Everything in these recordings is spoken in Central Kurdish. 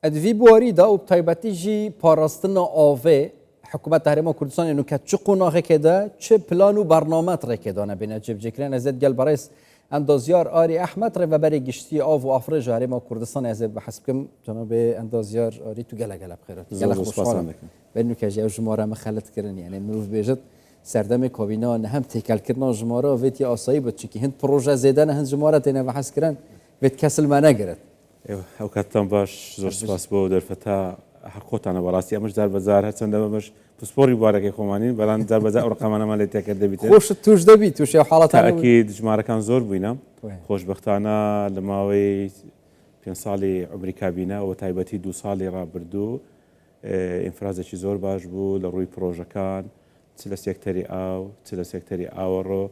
Di vî buwarî de û bi taybetî jî parastina avê, Hikûmeta Herêma Kurdistanê nûke çi qonaxekê de çi plan û bername di rêkê de ne bêne cêbicêkirin. Ez ê digel birêz Endazyar Arî Ehmed Rêveberê Giştî Av û Afrêja Herêma Kurdistanê ez ê behs bikim. Cenabê Endazyar Arî tu gelek gelek bi xêr hatî. Gelek xweşhal im. Berî nûke jî ew jimare min xelit kirin. Yanî mirov bêjit serdemê kabîna nehem têkelkirina jimare vê tî asayî bû. Çimkî hind proje zêde ne hind jimare têne behskirin vê ti kes li me negirit. ئەو کاتتان باش زۆر سپاس بۆ دەرفەتە هەر خۆتانە بەڕاستی ئەمەش جار بەجار هەرچەندە بەمەش پسپۆڕی بوارەکەی خۆمانین بەڵام جار بەجار ئەو ڕقامانەمان لێ تێکەر دەبیت خۆشت توش دەبی تووشی ئەو حاڵەتانە بووی؟ تاکید ژمارەکان زۆر بووینە خۆشبەختانە لە ماوەی پێنج ساڵی عومری کابینە و تایبەتی دوو ساڵی ڕابردوو ئینفرازێکی زۆر باش بوو لە ڕووی پڕۆژەکان چ لە سێکتەری ئاو چ لە سێکتەری ئاوەڕۆ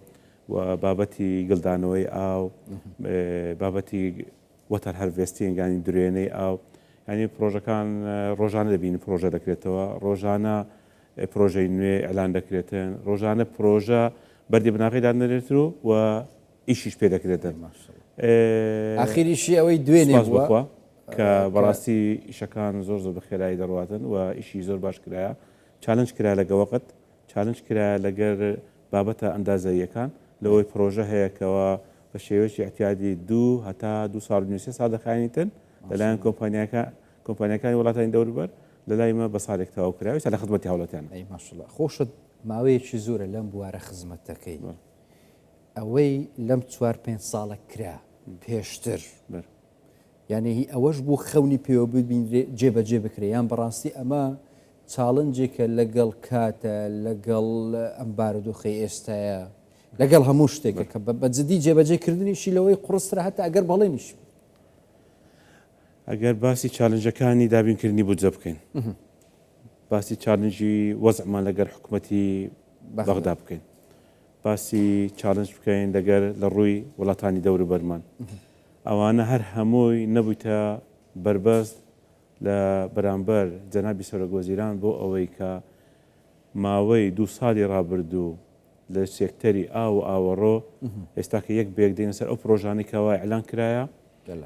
و بابەتی گلدانەوەی ئاو بابەتی water harvesting ینی درێنەی ئاو ینی پرۆژەکان ڕۆژانە دەبینی پرۆژە دەکرێتەوە ڕۆژانە پرۆژەی نوێ ئەلان دەکرێتن ڕۆژانە پرۆژە بەردی بناغی دادنرێتر و و ئیشیش پێ دەکرێتن ئاخیریشی ئەوەی دوێنێ بووە کە بەڕاستی ئیشەکان زۆر زۆر بەخێرایی دەڕواتن و ئیشی زۆر باش کرایە challenge کرا لەگە وەقت challenge کرا لەگەر بابەتە ئەندازەییەکان لەوەی پرۆژە هەیە کەوا بە شێوەیەکی ئیعتیادی دوو هەتا دوو ساڵ و نیو سێ ساڵ دەخایەنیتن لەلایەن کۆمپانیاکە کۆمپانیاکانی وڵاتانی دەوروبەر لەلای مە بە ساڵێک تەواو کرا ئێستا لە خزمەتی هاوڵاتیانە. ئەی ماشاءاللە خۆشت ماوەیەکی زۆرە لەم بوارە خزمەت دەکەی ئەوەی لەم چوار پێنج ساڵە کرا پێشتر یانی هی ئەوەش بوو خەونی پێوە ببینرێ جێبەجێ بکرێ یان بەڕاستی ئەمە challenge ێکە لەگەڵ کاتە لەگەڵ ئەم بارودۆخەی ئێستایە لەگەڵ هەموو شتێکە کە بە جدی جێبەجێ کردنیشی لەوەی قوڕسترە هەتا ئەگەر بەڵێنیش ئەگەر باسی challenge ەکانی دابینکردنی بودجە بکەین باسی challenge ی وەزعمان لەگەر حکوومەتی بەغدا بکەین باسی challenge بکەین لەگەر لە ڕووی وڵاتانی دەوروبەرمان ئەوانە هەر هەمووی نەبوویتە بەربەست لە بەرامبەر جەنابی سەرۆک وەزیران بۆ ئەوەی کە ماوەی دوو ساڵی ڕابردوو لە سێکتەری ئاو و ئاوەڕۆ ئێستا کە یەک بە یەک دێنە سەر ئەو پڕۆژانەی کەوا ئیعلان کرایە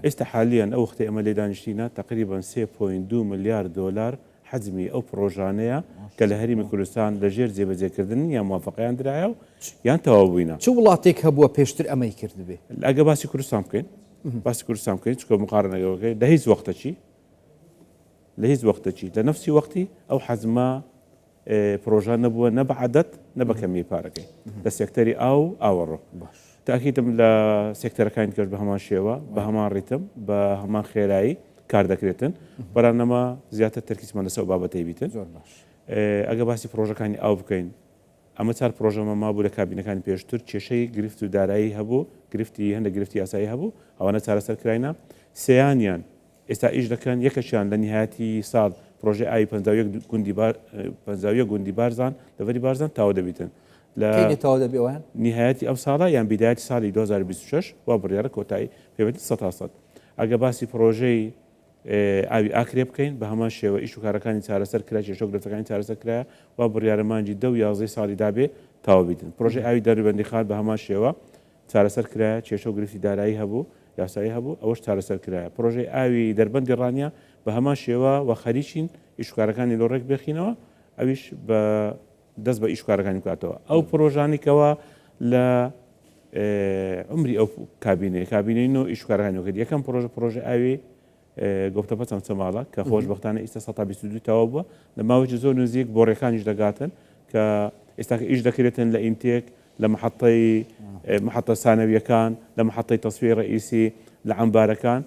ئێستا حالیەن ئەو وەختەی ئەمە لێ دانیشتینە تەقریبەن 3.2 ملیار دۆلار حەجمی ئەو پڕۆژانەیە کە لە هەرێمی کوردستان لە ژێر جێبەجێکردنن یان موافەقەیان درایە و یان تەواو بووینە. چ وڵاتێک هەبووە پێشتر ئەمەی کردبێ؟ ئەگەر باسی کوردستان بکەین باسی کوردستان بکەین چونکە مقارنەکە بکەین لە هیچ وەختەکی لە هیچ وەختەکی لە نەفسی وەختی ئەو حەجمە پرۆژە نەبووە نە بە عەدەد نە بە کەمیی پارەکەی لە سێکتەری ئاو و ئاوەڕۆ. تاکیدم لە سێکتەرەکانی دیکەش بە هەمان شێوە بە هەمان ڕیتم بە هەمان خێرایی کار دەکرێتن بەرام نەما زیاتر تەرکیزمان لەسەر ئەو بابەتەی بیتن. ئەگەر باسی پرۆژەکانی ئاو بکەین ئەمە چار پرۆژەمە مابوو لە کابینەکانی پێشتر کێشەی گرفت و دارایی هەبوو گرفتی هەندێک گرفتی یاسایی هەبوو ئەوانە چارەسەر کراینە سێیانیان ئێستا ئیش دەکەن، یەکەکیان لە نیهایەتی ساڵ پرۆژەی ئاوی 51 گوندی بار 51 گوندی بارزان دەڤەری بارزان تەواو دەبیتن لە کەی لێ تەواو دەبی ئەویان؟ نیهایەتی ئەم ساڵە یان بیدایەتی ساڵی 2026 وا بڕیارە کۆتایی پێبێت سەتا سەد. ئەگەر باسی پرۆژەی ئاوی ئاکرێ بکەین بە هەمان شێوە ئیش و کارەکانی چارەسەر کرا کێشە و گرفتەکانی چارەسەر کرایە وا بڕیارە مانگی دە و یازدەی ساڵی دابێ تەواو بیتن. پرۆژەی ئاوی دەربەندیخان بە هەمان شێوە چارەسەر کرایە، کێشە و گرفتی دارایی هەبوو، یاسایی هەبوو، ئەوەش چارەسەر کرایە. پڕۆژەی ئاوی دەربەندی ڕانیە بە هەمان شێوە و خەریکین ئیشوکارەکانی لۆ ڕێک بێخینەوە، ئەویش بە دەست بە ئیشوکارەکانی بکاتەوە. ئەو پڕۆژانەی کەوا لە عومری ئەو کابینەیە، کابینەی نۆ ئیشوکارەکانی کرد. یەکەم پڕۆژە پڕۆژەی ئاوی گۆپتەپە چەمچەماڵە کە خۆشبەختانە ئیستا 122 تەواو بووە لە ماوەیەکی زۆر نزیک بۆڕیەکانیش دەگاتن کە ئێستا کە ئیش دەکرێتن لە ئینتێک لە محەتەی محەتە سانەویەکان لە محەتەی تەسفیەی ڕئیسی لە عەمبارەکان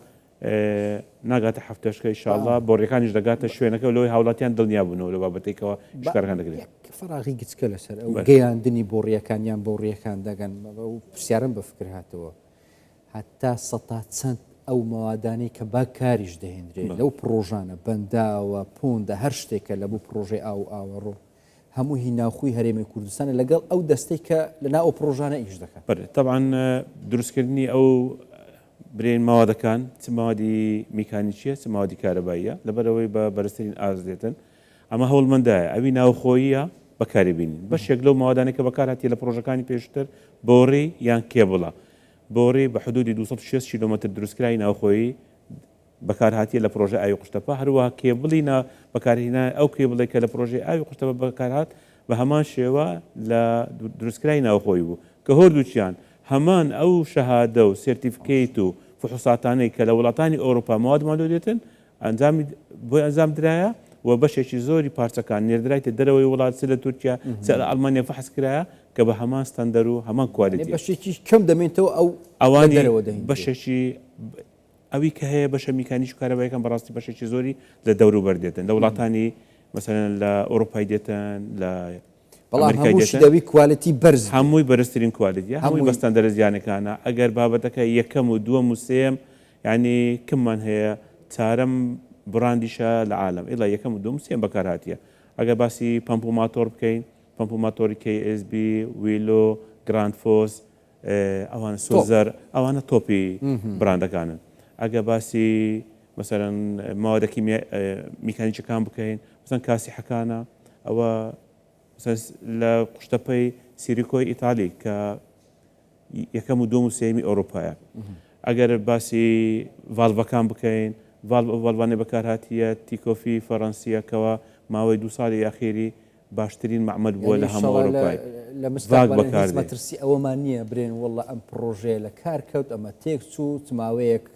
ناگاتە هەفتەشکە ئیشاڵڵا بۆڕیەکانیش دەگاتە شوێنەکە لەوەی هاوڵاتیان دڵنیا بوونەوە لە بابەتێکەوە شکارەکان دەکرێت فەراغی گچکە لەسەر ئەو گەیاندنی بۆڕیەکان یان بۆڕیەکان دەگەن پرسیارم بە فکر هاتەوە هەتا سەتا چەند ئەو مەوادانەی کە بە کاریش دەهێنرێ لەو پڕۆژانە، بەنداوە، پۆندە، هەر شتێکە لە بۆ پڕۆژەی ئاو و ئاوەڕۆ، هەموو هی ناوخۆی هەرێمی کوردستانە لەگەڵ ئەو دەستەی کە لە ناو ئەو پڕۆژانە ئیش دەکەن. بەلێ تەبعەن دروستکردنی ئەو برێن مەوادەکان چ مەوادی میکانیکیە چ مەوادی کارەباییە لەبەرئەوەی بە بەرزترین ئاست دێتن ئەمە هەوڵمەندایە ئەوی ناوخۆییە بەکاری بینین بەشێک لەو مەوادانەی کە بەکار هاتیە لە پڕۆژەکانی پێشتر بۆڕی یان کێبڵە بۆڕی بە حدودی 260 کیلۆمەتر دروستکراوی ناوخۆیی بەکارهاتیە لە پرۆژەی ئاوی قوشتەپە، هەروەها کێبڵی نا بەکارهێنانی ئەو کێبڵەی کە لە پرۆژەی ئاوی قوشتەپە بەکارهات بە هەمان شێوە لە دروستکرای ناوخۆی بوو کە هۆردووکیان هەمان ئەو شەهادە و سێرتیفکەیت و فحوساتانەی کە لە وڵاتانی ئەوروپا مەوادمان لۆ دێتن ئەنجامی بۆی ئەنجام درایە و بەشێکی زۆری پارچەکان نێردرایتە دەرەوەی وڵات چ لە تورکیا چ لە ئەڵمانیا فەحس کرایە کە بە هەمان ستەندەر و هەمان quality بەشێکی کەم دەمێنتەوە ئەو ئەوانی بەشێکی ئەوی کە هەیە بەشە میکانیکی و کارەبایەکان بەڕاستی بەشێکی زۆری لە دەوروبەر دێتن لە وڵاتانی مەسەلەن لە ئەوروپای دێتن لە بەڵام هەمووشی دەبی quality بەرز هەمووی بەرزترین quality ە هەمووی بە ستاندەرە زیانەکانە ئەگەر بابەتەکە یەکەم و دووەم و سێیەم یعنی کممان هەیە چارەم بڕاندیشە لە عالەم ئیڵا یەکەم و دووەم و سێیەم بەکارهاتیە ئەگەر باسی پەمپ و ماتۆر بکەین پەمپ و ماتۆری KSB ویلۆ گراند فۆس ئەوانە سۆزەر ئەوانە تۆپی براندەکانن ئەگە باسی مەسەرەن ماوەدە کیمیا میکانیکەکان بکەین مەسەن کاسیحەکانە ئەوە لە قوشتەپەی سیریکۆی ئیتالی کە یەکەم و دوم و سێمی ئەوروپایە ئەگەر باسی ڤالڤەکان بکەین ڤالڤ ئەو ڤالڤانەی بەکارهاتیە تیکۆفی فەڕەنسیەکەوە ماوەی دوو ساڵی ئەخیری باشترین مەعمەل بووە لە هەموو ئەوروپای لە مستەقبەڵ هیچ مەترسی ئەوەمان نییە برێن واللە ئەم پڕۆژەیە لە کار کەوت ئەمە تێک چوو چ ماوەیەک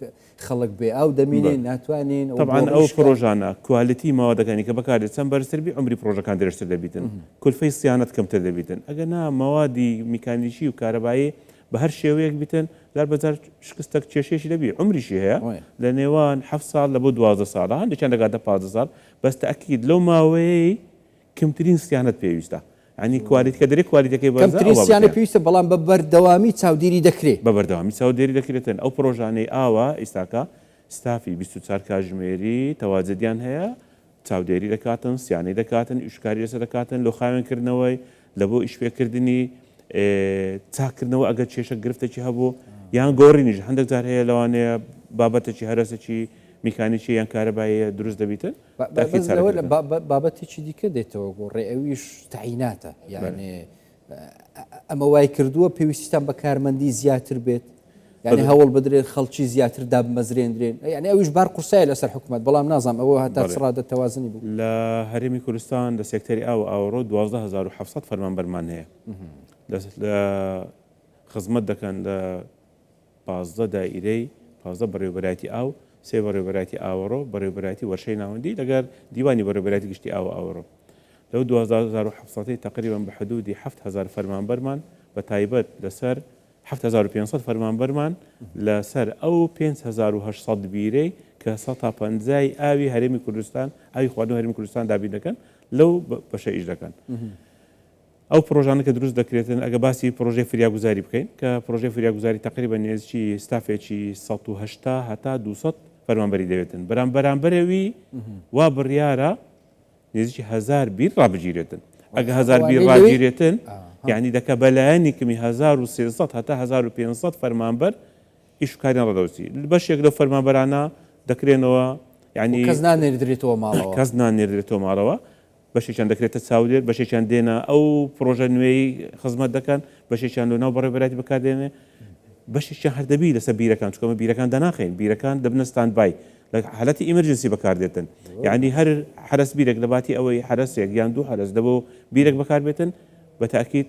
خەڵک بێ ئاو دەمینێ ناتوانین تەبعەن ئەو پڕۆژانە quality مەوادەکانی کە بەکاردێت چەند بەرزتر بی عومری پڕۆژەکان درێژتر دەبیتن کولفەی سیانەت کەمتر دەبیتن ئەگەر نا مەوادی میکانیکی و کارەبایی بە هەر شێوەیەک بیتن جار بە جار شکستەک کێشەیەکی دەبی عومریشی هەیە لە نێوان حەفت ساڵ لە بۆ 12 ساڵە هەندێکیان دەگاتە 15 ساڵ بەس تەئکید لەو ماوەیەی کەمترین سیانەت پێویستە یانی quality کە دەرێ کوالیتەکەی بەرزە کەمترین سیانە پێویستە بەڵام بە بەردەوامی چاودێری دەکرێ. بە بەردەوامی چاودێری دەکرێتن ئەو پڕۆژانەی ئاوا ئیستاکە ستافی 24 کاژمێری تەواجدیان هەیە چاودێری دەکاتن سیانەی دەکاتن ئیشکاری لەسەر دەکاتن لۆ خاوێن کردنەوەی لە بۆ ئیشپێکردنی چاککردنەوە ئەگەر کێشە گرفتێکی هەبوو یان گۆڕینیش هەندێک جار هەیە لەوانەیە بابەتێکی هەرەسێکی میکانیکی یان کارەباییە دروست دەبیتن بابەتێکی دیکە دێتەوە گۆڕێ ئەویش تەعیناتە یانێ ئەمە وای کردووە پێویستیتان بە کارمەندی زیاتر بێت یعنی هەوڵ بدرێت خەڵکی زیاتر دابمەزرێندرێن یعنی ئەویش بار قورسایە لەسەر حکوومەت بەڵام نازانم ئەوە هەتا چ ڕادە تەوازنی بوو. لە هەرێمی کوردستان لە سێکتەری ئاو و ئاوەڕۆ 12700 فەرمانبەرمان هەیە لە خزمەت دەکەن لە 15 دائیرەی 15 بەڕێوەبەرایەتی ئاو سێ بەڕێوەبەرایەتی ئاوەڕۆ بەڕێوەبەرایەتی وەرشەی ناوەندی لەگەر دیوانی بەڕێوەبەرایەتی گشتی ئاو و ئاوەڕۆ لەو 12700 تقریبا بە حدودی 7000 فەرمانبەرمان بە تایبەت لەسەر 7500 فەرمانبەرمان لەسەر ئەو 5800 بیرەی کە سەتا پەنجای ئاوی هەرێمی کوردستان ئاوی خواردنەوە هەرێمی کوردستان دابین دەکەن لەو بەشە ئیش دەکەن. ئەو پرۆژانە کە دروست دەکرێتن ئەگە باسی پرۆژەی فریاگوزاری بکەین کە پرۆژەی فریاگوزاری تقریبا نێزیکی ستافێکی 180 هەتا 200 فەرمانبەری دەوێتن بەرام بەرامبەرەوی وا بڕیارە نزیکی هزار بیر ڕابگیرێتن ئەگە هزار بیر ڕاگیرێتن یعنی دەکە بەلایەنی کمی 1300 هەتا 1500 فەرمانبەر ئیش و کاریان ڕادەوەستی بەشێک لەو فەرمانبەرانە دەکرێنەوە یعنی کەس نانێردرێتەوە ماڵەوە کەس نانێردرێتەوە ماڵەوە بەشێکیان دەکرێتە چاودێر بەشێکیان دێنە ئەو پرۆژە نوێی خزمەت دەکەن بەشێکیان لۆ ناو بەڕێوەبەرایەتی بەکاردێنێ بەشێکیان هەر دەبی لەسەر بیرەکان چونکە ئەمە بیرەکان داناخەین بیرەکان دەبنە standby لە حالەتی emergency بەکاردێتن یعنی هەر حەرەس بیرێک لە باتی ئەوەی حەرەسێک یان دوو حەرەس دەبۆ بیرێک بەکاربێتن بە تاکید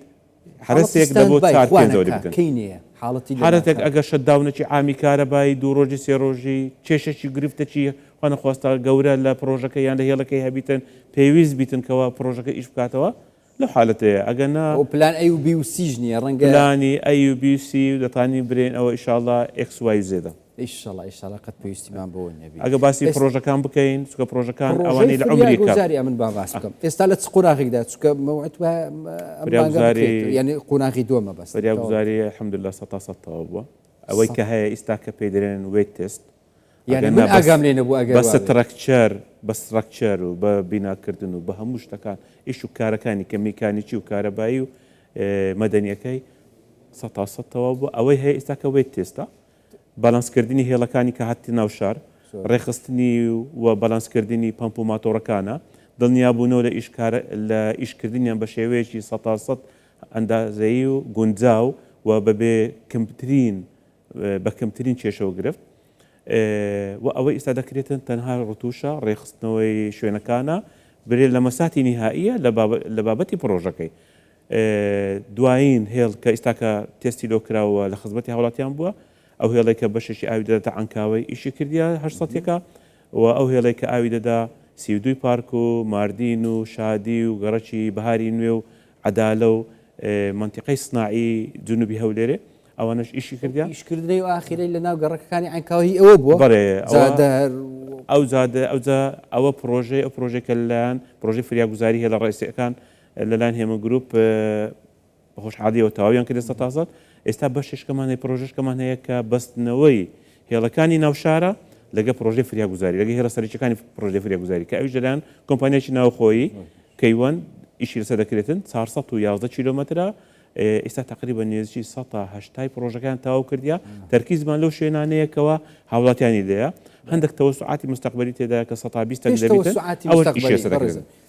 حەرەسێک دەبۆ چار پێنج دەوری بکەن. حالەتێک ئەگەر shutdown ێکی عامی کارەبایی دوو ڕۆژی سێ ڕۆژی کێشەکی گرفتەکی خوانەخواستە گەورە لە پڕۆژەکە یان لە هێڵەکەی هەبیتن پێویست بیتن کەوا پڕۆژەکە ئیش بکاتەوە لەو حالەتەیە ئەگەر نا ئەو پلان A و B و C ش نییە ڕەنگە پلانی A و B و C دەتوانین برێن ئەوە ئیشاڵڵا ئێکس وای و زێدە. ئیشەڵا ئیشەڵا قەت پێویستیمان بەوە نەبی. ئەگە باسی پڕۆژەکان بکەین چونکە پڕۆژەکان ئەوانەی لە عومری کەم. گوزاری ئەمن با باس بکەم ئێستا لە چ قۆناغێکدا چونکە مەوعد وایە ئەم مانگە بکرێت یانی قۆناغی دووەمە بەس. فریاگوزاری الحمدللە سەتا سەد تەواو بووە ئەوەی کە هەیە ئیستا کە پێی دەرێن wet test یانی من ئاگام لێ نەبوو ئەگەر بە structure بە structure و بە بیناکردن و بە هەموو شتەکان ئیش و کارەکانی کە میکانیکی و کارەبایی و مەدەنیەکەی سەتا سەد تەواو بووە ئەوەی هەیە ئیستا کە wet test ە بالانسکردنی هێڵەکانی کە هاتتە ناو شار، ڕێکخستنی و بالانسکردنی پەمپ و ماتۆڕەکانە، دڵنیابوونەوە لە ئیشکار لە ئیشکردنیان بە شێوەیەکی سەتاسەد ئەندازەیی و گونجاو و بەبێ کەمترین بە کەمترین کێشە و گرفت. و ئەوەی ئیستا دەکرێتن تەنها ڕتوشە، ڕێکخستنەوەی شوێنەکانە، برێ لە مەساتی نیهائیە لە بابەتی پڕۆژەکەی. دوایین هێڵ کە ئیستاکە تێستی لۆ کراوە لە خزمەتی هاوڵاتیان بووە، ئەو هێڵەی کە بەشێکی ئاوی دەداتە عەنکاوەی ئیشی کردیە هەشت سەتیەکە و ئەو هێڵەی کە ئاوی دەدا 32ی پارک و ماردین و شادی و گەڕەکی بەهاری نوێ و عەدالە و مەنتیقەی سناعی جنوبی هەولێرێ ئەوانەش ئیشی کردیان. ئیش کردنەی و ئاخیرەی لە ناو گەڕەکەکانی عەنکاوە هی ئەوە بووە؟ بەڵێ ئەوە جادە هەر ئەو جادە ئەوجا ئەوە پڕۆژەی ئەو پڕۆژەی کە لەلایەن پڕۆژەی فریاگوزاری هێڵە ڕئیسیەکان لەلایەن هێمن گروپ بە خۆشحاڵیەوە تەواویان کردە سەتاسەد ئێستا بەشێشکەمان هەیە پڕۆژەشکەمان هەیە کە بەستنەوەی هێڵەکانی ناوشارە لەگە پڕۆژەی فریاگوزاری لەگە هێڵە سەرەکیەکانی پڕۆژەی فریاگوزاری کە ئەویش لەلایەن کۆمپانیایەکی ناوخۆیی کەیوەن ئیشی لەسەر دەکرێتن 411 کیلۆمەترە ئێستا تقریبا نێزیکی 180 پڕۆژەکان تەواو کردیا تەرکیزمان لەو شوێنانەیە کەوا هاوڵاتیانی لێیە هەندێک تەوەسوعاتی مستەقبەلی تێدایە کە 120 پێش دەبیتن تەوەسوعاتی ئەوەش ئیشی مستەقبەلی لەسەر بەڕێزم دەکرێتن.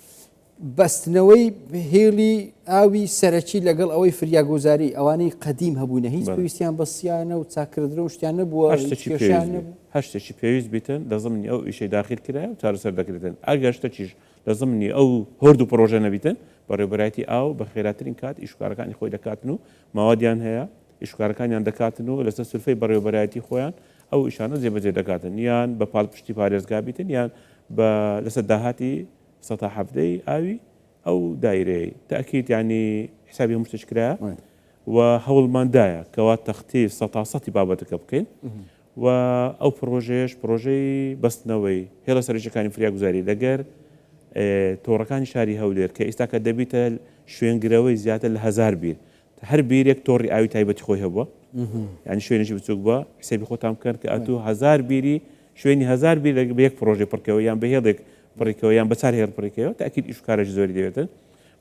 بەستنەوەی هێڵی ئاوی سەرەکی لەگەڵ ئەوەی فریاگوزاری ئەوانەی قەدیم هەبوونە هیچ پێویستیان بە سیانە و چاکردن و شتیان نەبووە هەر شتێکی پێویست بێ هەر شتێکی پێویست بیتن لە زمنی ئەو ئیشەی داخیل کرایە و چارەسەر دەکرێتن ئەگەر شتێکیش لە زمنی ئەو هەردوو پڕۆژە نەبیتن بەڕێوبەرایەتی ئاو بە خێراترین کات ئیشوکارەکانی خۆی دەکاتن و ماوادیان هەیە ئیشوکارەکانیان دەکاتن و لەسەر سولفەی بەڕێوبەرایەتی خۆیان ئەو ئیشانە جێبەجێ دەکاتن یان بە پاڵپشتی پارێزگا بیتن یان بە لەسەر داهاتی 17% ی ئاوی ئەو دایرەیەی تەئکید یانی حسابی هەموو شتێک کرایە و هەوڵمان دایە کەوا تەختی سەتا سەتی بابەتەکە بکەین و ئەو پڕۆژەیەش پڕۆژەی بەستنەوەی هێڵە سەرەکیەکانی فریاگوزاری لەگەر تۆڕەکانی شاری هەولێر کە ئێستاکە دەبیتە شوێنگرەوەی زیاتر لە هەزار بیر هەر بیرێک تۆڕی ئاوی تایبەتی خۆی هەبووە یعنی شوێنێکی بچووک بووە حسێبی خۆتان بکەن کە ئەتوو هەزار بیری شوێنی هەزار بیر بە یەک پڕۆژەی پڕکەوە یان بە هێڵێک پڕیکەوە یان بە چار هێڵ پڕیکەوە تاکید ئیش و کارێکی زۆری دەوێتن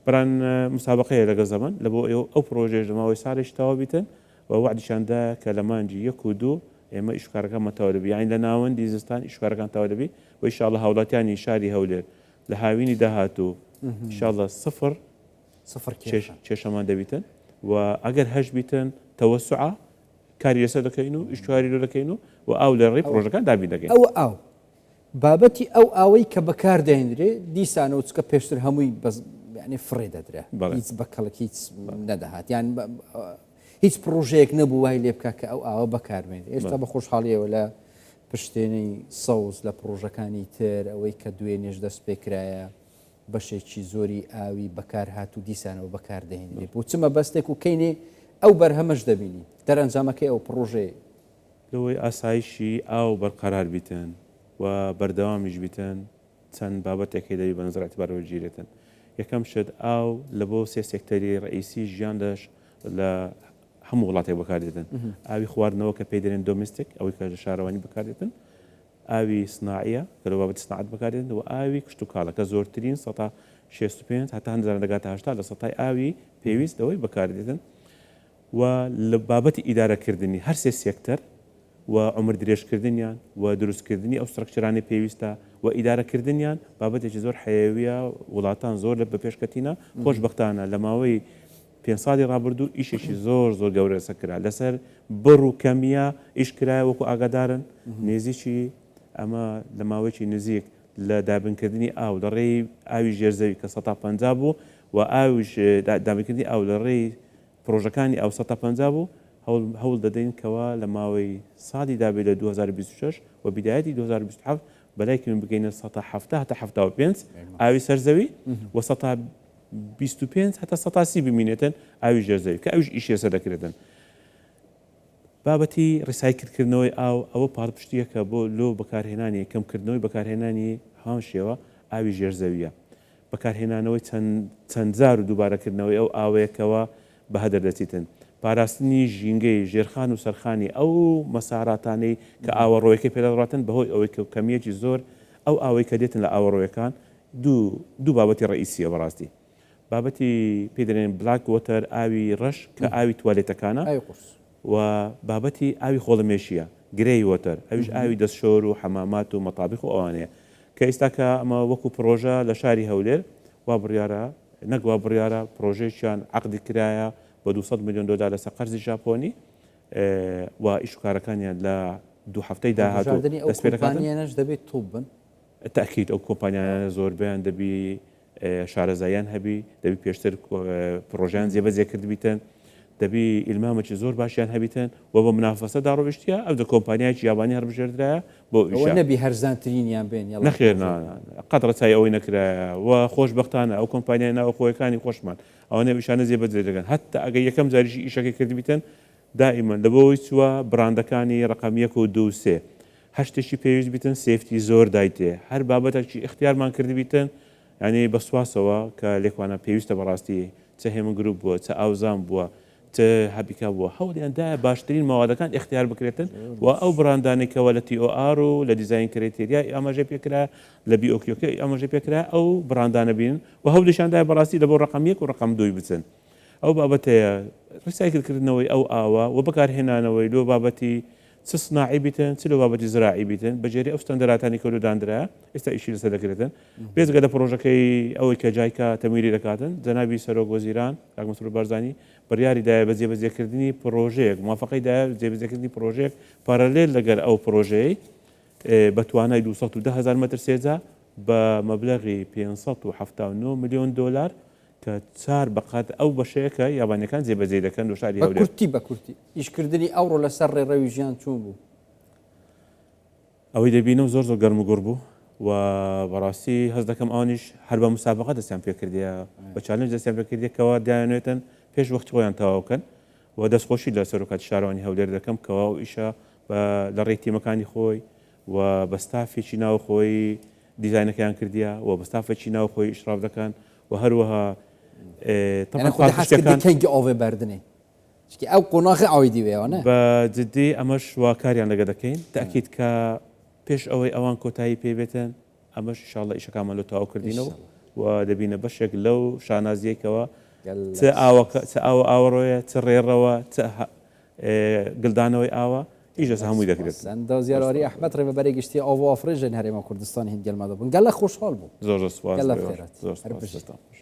بران مسابقەیە لەگەڵ زەمەن لە بۆ ئەو پڕۆژەیەش لە ماوەی ساڵێکی تەواو بیتن و وەعدیشان دا کە لە مانگی یەک و دوو ئێمە ئیش و کارەکانمان تەواو دەبی یانی لە ناوەندی زستان ئیش و کارەکان تەواو دەبی و ئیشاڵڵا هاوڵاتیانی شاری هەولێر لە هاوینی داهاتوو ئیشاڵڵا سفر سفر کێشە کێشەمان دەبیتن و ئەگەر هەش بیتن تەوەسوعە کاری لەسەر دەکەین و ئیشکاری لۆ دەکەین و و ئاو لە ڕێی پڕۆژەکان دابین دەکەین. ئەوە ئاو. بابەتی ئەو ئاوەی کە بەکار دەهێنرێ دیسانەوە چکە پێشتر هەمووی بەس یعنی فڕێ دەدرا هیچ بە کەڵک هیچ نەدەهات یان هیچ پڕۆژەیەک نەبوو وای لێ بکە کە ئەو ئاوە بەکاربێنێت ئێستا بە خۆشحاڵیەوە لە پشتێنەی سەوز لە پڕۆژەکانی تر ئەوەی کە دوێنێش دەست پێکرایە بەشێکی زۆری ئاوی بەکارهاتوو دیسانەوە بەکاردەهێنرێت بۆ چ مەبەستێک و کەینێ ئەو بەرهەمەش دەبینین دەرەنجامەکەی ئەو پڕۆژەیە. لەوەی ئاسایشی ئاو بەرقەرار بیتن و بەردەوامیش بیتن چەند بابەتێک هەیە دەبی بە نەزەر ئیعتبار وەرگیرێتن یەکەم شت ئاو لە بۆ سێ سێکتەری ڕەئیسی ژیان لەش لە هەموو وڵاتێک بەکاردێتن ئاوی خواردنەوە کە پێی دەرێن domestic ئەوەی کە لە شارەوانی بەکاردێتن ئاوی سناعیە کە لە بابەتی سناعەت بەکاردێن و ئاوی کشتوکاڵە کە زۆرترین 65% هەتا هەندێک دەگاتە 80 لە سەتای ئاوی پێویست لەوەی بەکاردێتن و لە بابەتی ئیدارەکردنی هەر سێ سێکتەر و عومر درێژکردنیان و دروستکردنی ئەو structure انەی پێویستە و ئیدارەکردنیان بابەتێکی زۆر حەیەویە وڵاتان زۆر لە بەپێشکەتینە خۆشبەختانە لە ماوەی پێنج ساڵی ڕابردوو ئیشێکی زۆر زۆر گەورە لەسەر کرا لەسەر بڕ و کەمیە ئیش کرایە وەکو ئاگادارن نێزیکی ئەمە لە ماوەیەکی نزیک لە دابینکردنی ئاو لە ڕێی ئاوی ژێرزەوی کە 150 بوو و ئاویش دابینکردنی ئاو لە ڕێی پڕۆژەکانی ئاو 150 بوو هەوڵ دەدەین کەوا لە ماوەی ساڵی دابێ لە 2026 و بیدایەتی 2027 بەلای کەمی بگەینە 170 هەتا 75 ئاوی سەرزەوی و 25% هەتا 30% بمینێتن ئاوی ژێر زەوی کە ئەویش ئیشی لەسەر دەکرێتن. بابەتی recycle کردنەوەی ئاو ئەوە پاڵپشتییەکە بۆ لۆ بەکارهێنانی کەمکردنەوەی بەکارهێنانی هەمان شێوە ئاوی ژێر زەوییە. بەکارهێنانەوەی چەند چەند جار و دووبارەکردنەوەی ئەو ئاوەیە کەوا بە هەدەر دەچیتن. پاراستنی ژینگەی ژێرخان و سەرخانی ئەو مەساراتانەی کە ئاوەڕۆیەکەی پێ دەڕاتن بەهۆی ئەوەی کە کەمییەکی زۆر ئەو ئاوەی کە دێتن لە ئاوەڕۆیەکان دوو دوو بابەتی ڕەئیسییە بەڕاستی. بابەتی پێی دەلێن black water ئاوی ڕەش کە ئاوی توالێتەکانە ئاوی قورس. و بابەتی ئاوی خۆڵەمێشییە grey water ئەویش ئاوی دەستشۆر و حەمامات و مەتابیخ و ئەوانەیە کە ئیستا کە ئەمە وەکو پڕۆژە لە شاری هەولێر وا بڕیارە نەک وا بڕیارە پڕۆژەیەکیان عەقدی کرایە بە 200 ملیۆن دۆلار لەسەر قەرزی ژاپۆنی و ئیش و کارەکانیان لە دوو هەفتەی داهاتوو هەڵبژاردنی ئەو دەست پێ دەکاتن. کۆمپانیانەش دەبێت تۆپ بن؟ تەئکید ئەو کۆمپانیانە زۆربەیان دەبی شارەزاییان هەبی، دەبی پێشتر پڕۆژەیان جێبەجێ کردبیتن، دەبی ئیلمامێکی زۆر باشیان هەبیتن و بە منافەسە داڕۆیشتیە، ئەوجە کۆمپانیایەکی یابانی هەڵبژێردرایە بۆ ئەوە ئیشە. نەبی هەرزانترینیان بێن یەڵا نەخێر پڕۆژە نا بکەن. نا قەت ڕەچای ئەوەی نەکرایە و خۆشبەختانە ئەو کۆمپانیای ناوخۆیەکانی خۆشمان ئەوانەی ئەو ئیشانە جێبەجێ دەکەن هەتا ئەگەر یەکەم جاریشی ئیشەکەی کردبیتن دائیمەن لەبەوەی چووە بڕاندەکانی ڕەقەم یەک و دوو و سێ هەر شتێکی پێویست بیتن safety زۆر دایتێ هەر بابەتەکی ئیختیارمان کردبیتن یانی بە سوپاسەوە کە لێکوانە پێویستە بەڕاستی چ هێمن گروپ بووە چ ئاوزان بووە چ هەبیکا بووە هەوڵیان دایە باشترین مەوادەکان ئیختیار بکرێتن و ئەو بڕاندانەی کەوا لە TOR و لە design criteria ئاماژەی پێکرا لە BOQ ەکە ئاماژەی پێکرا ئەو بڕاندانە بینن و هەوڵیشان دایە بەڕاستی لە بۆ ڕەقەم یەک و ڕەقەم دووی بچن ئەو بابەتەیە ڕیسایکل کردنەوەی ئەو ئاوە و بەکارهێنانەوەی لۆ بابەتی چ سناعی بیتن چ لۆ بابەتی زراعی بیتن بە گوێرەی ئەو ستەندەراتانی کە لۆ داندرایە ئێستا ئیشی لەسەر دەکرێتن بێجگە لە پڕۆژەکەی ئەوەی کە جایکا تەمویلی دەکاتن جەنابی سەرۆک وەزیران کاک مەسرور بارزانی بڕیاری دایە بە جێبەجێکردنی پڕۆژەیەک موافقەی دایە جێبەجێکردنی پڕۆژەیەک parallel لەگەر ئەو پڕۆژەیەی بە توانای 210 هەزار مەتر سێجا بە مەبلەغی 579 ملیۆن دۆلار کە چار بەقات ئەو بەشەیە کە یابانیەکان جێبەجێی دەکەن لۆ شاری بە هەولێر. کورتی بە کورتی ئیشکردنی ئەوڕۆ لەسەر ڕێڕەوی ژیان چۆن بوو؟ ئەوەی دەبینم زۆر زۆر گەرم و گوڕ بوو و بەڕاستی هەست دەکەم ئەوانیش هەر بە مسابقە دەستیان پێکردیە بە challenge دەستیان پێکردیە کەوا دەیانوێتن پێش وەختی خۆیان تەواو بکەن و دەستخۆشی لە سەرۆکاتی شارەوانی هەولێر دەکەم کەوا ئەو ئیشە بە لە ڕێی تیمەکانی خۆی و بە ستافێکی ناوخۆیی دیزاینەکەیان کردیە و بە ستافێکی ناوخۆیی ئیشراف دەکەن و هەروەها یعنی خودی حەز کردی کەنگی ئاوێ بەردنێ چکی ئەو قۆناغی ئاوی دیوێ نە بە جدی ئەمەش وا کاریان لەگە دەکەین تاکیید کە پێش ئەوەی ئەوان کۆتایی پێ بێتن ئەمەش ئیشاڵە ئیشەکانمان لۆ تەواو کردینەوە و دەبینە بەشێک لەو شانازیەکەوە چ ئاوەکە چ ئاوە ئاوەڕۆیە چ ڕێڕەوە چ گلدانەوەی ئاوە ئیش لەسەر هەمووی دەکرێت. ئەندازیار ئاری ئەحمەد ڕێڤەبەری گشتی ئاو و ئافرێژێن هەرێما کوردستان هیند گەلمەدا بوون گەلە خۆشحاڵ بووم. زۆر زۆر سوپاس گەلە بۆ ئێوەش. بخێرات. زۆر هەر سوپاس بژیت. دەستتان خۆش.